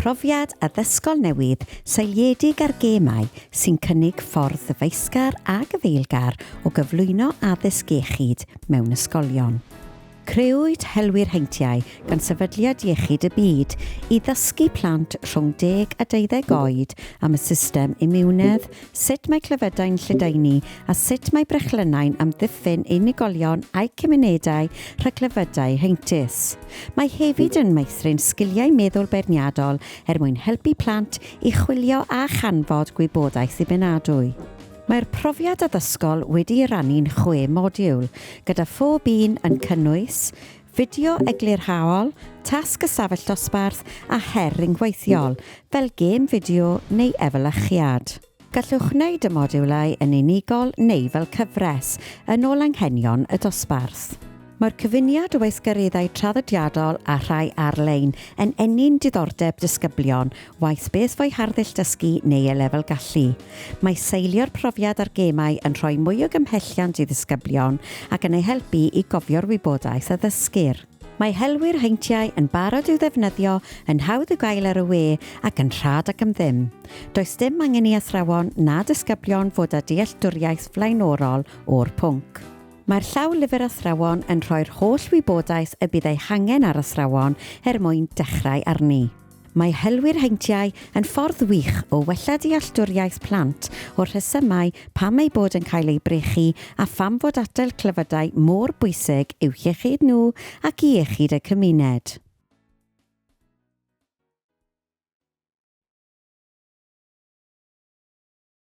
Profiad addysgol newydd seiliedig ar gemau sy'n cynnig ffordd ddyfeisgar a gyfeillgar o gyflwyno addysg iechyd mewn ysgolion. Crëwyd Helwyr Heintiau gan Sefydliad Iechyd y Byd i ddysgu plant rhwng deg a deuddeg oed am y system imiwnedd, sut mae clefydau'n lledaenu a sut mae brechlynnau'n amddiffyn unigolion a'u cymunedau rhag clefydau heintus. Mae hefyd yn meithrin sgiliau meddwl beirniadol er mwyn helpu plant i chwilio a chanfod gwybodaeth ddibynadwy. Mae'r profiad addysgol wedi'i rannu'n chwe modiwl, gyda phob un yn cynnwys, fideo eglurhaol, tasg ystafell dosbarth a her ryngweithiol, fel gêm fideo neu efelychiad. Gallwch wneud y modiwlau yn unigol neu fel cyfres, yn ôl anghenion y dosbarth. Mae'r cyfuniad o weithgareddau traddodiadol a rhai ar-lein yn ennyn diddordeb disgyblion, waeth beth fo'u harddull dysgu neu eu lefel gallu. Mae seilio'r profiad ar gemau yn rhoi mwy o gymhelliant i ddisgyblion ac yn eu helpu i gofio'r wybodaeth a ddysgir. Mae helwyr heintiau yn barod i'w ddefnyddio, yn hawdd i'w gael ar y we ac yn rhad ac am ddim. Does dim angen i athrawon na disgyblion fod â dealltwriaeth flaenorol o'r pwnc. Mae'r llawlyfr athrawon yn rhoi'r holl wybodaeth y bydd ei hangen ar athrawon er mwyn dechrau arni. Mae helwyr heintiau yn ffordd wych o wella dealltwriaeth plant o'r rhesymau pam eu bod yn cael eu brechu a pham fod atal clefydau mor bwysig i'w hiechyd nhw ac i iechyd y cymuned.